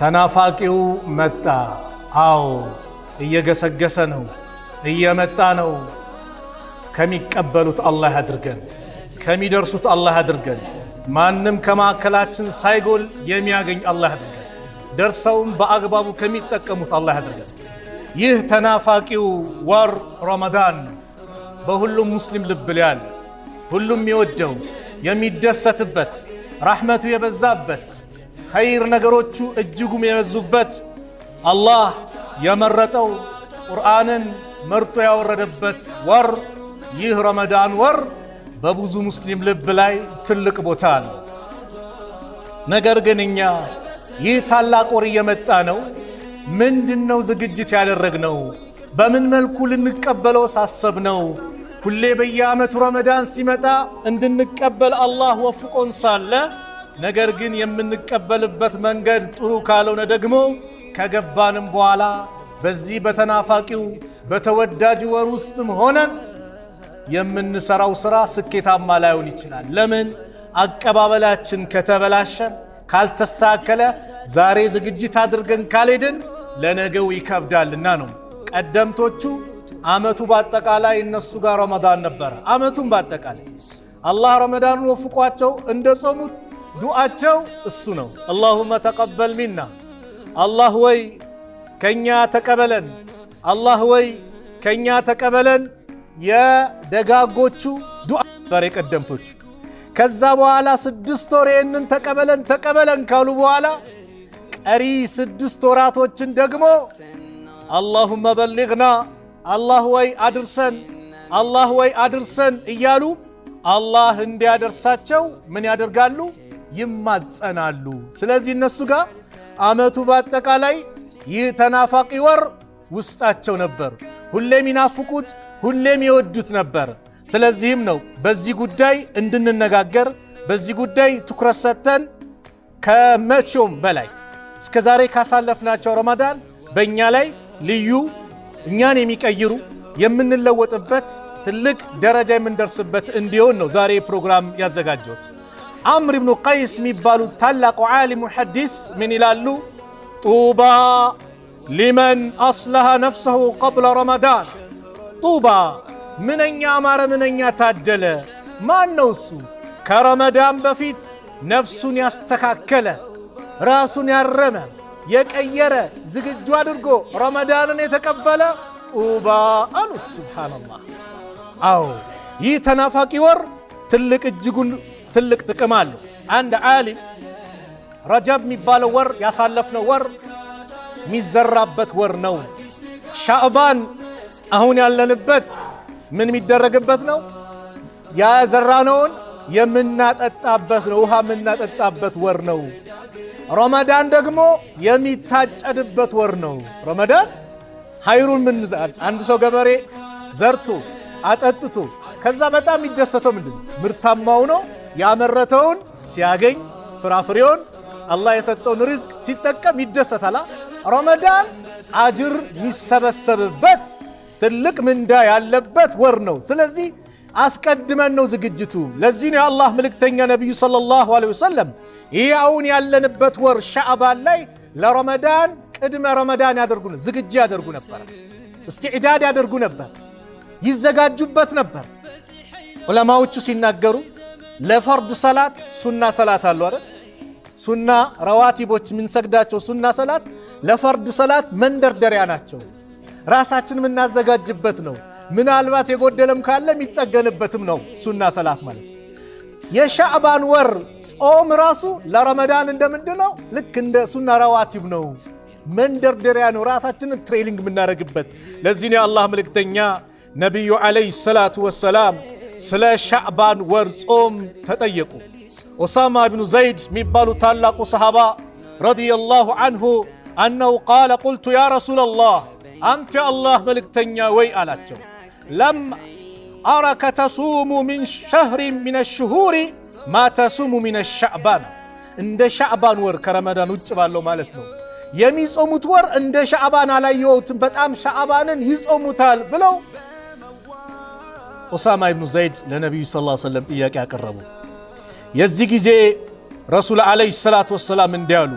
ተናፋቂው መጣ። አዎ እየገሰገሰ ነው፣ እየመጣ ነው። ከሚቀበሉት አላህ ያድርገን፣ ከሚደርሱት አላህ ያድርገን። ማንም ከማዕከላችን ሳይጎል የሚያገኝ አላህ ያድርገን። ደርሰውም በአግባቡ ከሚጠቀሙት አላህ ያድርገን። ይህ ተናፋቂው ወር ረመዳን ነው። በሁሉም ሙስሊም ልብ ላይ ያለ፣ ሁሉም የሚወደው፣ የሚደሰትበት፣ ራሕመቱ የበዛበት፣ ኸይር ነገሮቹ እጅጉም የበዙበት፣ አላህ የመረጠው፣ ቁርአንን መርጦ ያወረደበት ወር ይህ ረመዳን ወር በብዙ ሙስሊም ልብ ላይ ትልቅ ቦታ አለው። ነገር ግን እኛ ይህ ታላቅ ወር እየመጣ ነው፣ ምንድነው ዝግጅት ያደረግነው? በምን መልኩ ልንቀበለው ሳሰብነው? ሁሌ በየዓመቱ ረመዳን ሲመጣ እንድንቀበል አላህ ወፍቆን ሳለ፣ ነገር ግን የምንቀበልበት መንገድ ጥሩ ካልሆነ ደግሞ ከገባንም በኋላ በዚህ በተናፋቂው በተወዳጅ ወር ውስጥም ሆነን የምንሰራው ስራ ስኬታማ ላይሆን ይችላል። ለምን? አቀባበላችን ከተበላሸ፣ ካልተስተካከለ፣ ዛሬ ዝግጅት አድርገን ካልሄድን ለነገው ይከብዳልና ነው። ቀደምቶቹ አመቱ በአጠቃላይ እነሱ ጋር ረመዳን ነበረ። አመቱን በአጠቃላይ አላህ ረመዳኑን ወፍቋቸው እንደ ጾሙት ዱዓቸው እሱ ነው። اللهم تقبل منا፣ አላህ ወይ ከኛ ተቀበለን፣ አላህ ወይ ከኛ ተቀበለን። የደጋጎቹ ዱዓ ነበር የቀደምቶቹ። ከዛ በኋላ 6 ወር ይህንን ተቀበለን ተቀበለን ካሉ በኋላ ቀሪ 6 ወራቶችን ደግሞ اللهم بلغنا፣ አላህ ወይ አድርሰን፣ አላህ ወይ አድርሰን እያሉ አላህ እንዲያደርሳቸው ምን ያደርጋሉ? ይማጸናሉ። ስለዚህ እነሱ ጋር አመቱ በአጠቃላይ ይህ ተናፋቂ ወር ውስጣቸው ነበር። ሁሌም ይናፍቁት፣ ሁሌም ይወዱት ነበር። ስለዚህም ነው በዚህ ጉዳይ እንድንነጋገር፣ በዚህ ጉዳይ ትኩረት ሰጥተን ከመቼውም በላይ እስከ ዛሬ ካሳለፍናቸው ረመዳን በእኛ ላይ ልዩ እኛን የሚቀይሩ፣ የምንለወጥበት፣ ትልቅ ደረጃ የምንደርስበት እንዲሆን ነው ዛሬ ፕሮግራም ያዘጋጀሁት። አምር ብኑ ቀይስ የሚባሉት ታላቁ ዓሊሙ ሐዲስ ምን ይላሉ? طوبى لمن أصلح نفسه قبل رمضان። طوبى ምንኛ አማረ፣ ምንኛ ታደለ። ማን ነው እሱ? ከረመዳን በፊት ነፍሱን ያስተካከለ፣ ራሱን ያረመ፣ የቀየረ፣ ዝግጁ አድርጎ ረመዳንን የተቀበለ طوبى አሉት። سبحان الله። አዎ ይህ ተናፋቂ ወር ትልቅ እጅጉን ትልቅ ጥቅም አለው። አንድ ዓሊም ረጀብ የሚባለው ወር፣ ያሳለፍነው ወር የሚዘራበት ወር ነው። ሻዕባን አሁን ያለንበት ምን የሚደረግበት ነው? ያዘራነውን የምናጠጣበት ነው። ውሃ የምናጠጣበት ወር ነው። ረመዳን ደግሞ የሚታጨድበት ወር ነው። ረመዳን ኸይሩን ምን አንድ ሰው ገበሬ ዘርቶ አጠጥቶ ከዛ በጣም የሚደሰተው ምንድን ነው? ምርታማው ነው፣ ያመረተውን ሲያገኝ፣ ፍራፍሬውን፣ አላህ የሰጠውን ሪዝቅ ሲጠቀም ይደሰታል። ረመዳን አጅር የሚሰበሰብበት፣ ትልቅ ምንዳ ያለበት ወር ነው። ስለዚህ አስቀድመን ነው ዝግጅቱ። ለዚህ ነው የአላህ መልእክተኛ ነቢዩ صلى الله عليه وسلم ይህ አሁን ያለንበት ወር ሻዕባን ላይ ለረመዳን ቅድመ ረመዳን ያደርጉ ዝግጅ ያደርጉ ነበር። استعداد ያደርጉ ነበር፣ ይዘጋጁበት ነበር። ዑለማዎቹ ሲናገሩ ለፈርድ ሰላት ሱና ሰላት አሉ አይደል? ሱና ረዋቲቦች የምንሰግዳቸው ሱና ሰላት ለፈርድ ሰላት መንደርደሪያ ናቸው። ራሳችን የምናዘጋጅበት ነው። ምናልባት የጎደለም ካለ የሚጠገንበትም ነው ሱና ሰላት ማለት። የሻዕባን ወር ጾም ራሱ ለረመዳን እንደምንድን ነው? ልክ እንደ ሱና ረዋቲብ ነው፣ መንደርደሪያ ነው፣ ራሳችንን training የምናደርግበት። ለዚህ ነው የአላህ መልእክተኛ ነቢዩ عليه الصلاة والسلام ስለ ሻዕባን ወር ጾም ተጠየቁ። ኦሳማ ብኑ ዘይድ የሚባሉ ታላቁ ሰሃባ رضي الله عنه أنه قال قلت يا رسول الله፣ አንተ የአላህ መልእክተኛ ወይ አላቸው፣ لم أرك تصوم من شهر من الشهور ما تصوم من شعبان። እንደ ሻዕባን ወር፣ ከረመዳን ውጭ ባለው ማለት ነው፣ የሚጾሙት ወር እንደ ሻዕባን አላየሁትም፣ በጣም ሻዕባንን ይጾሙታል ብለው ኦሳማ ኢብኑ ዘይድ ለነቢዩ صلى الله عليه وسلم ጥያቄ አቀረቡ። የዚህ ጊዜ ረሱል عليه الصلاة والسلام እንዲህ አሉ።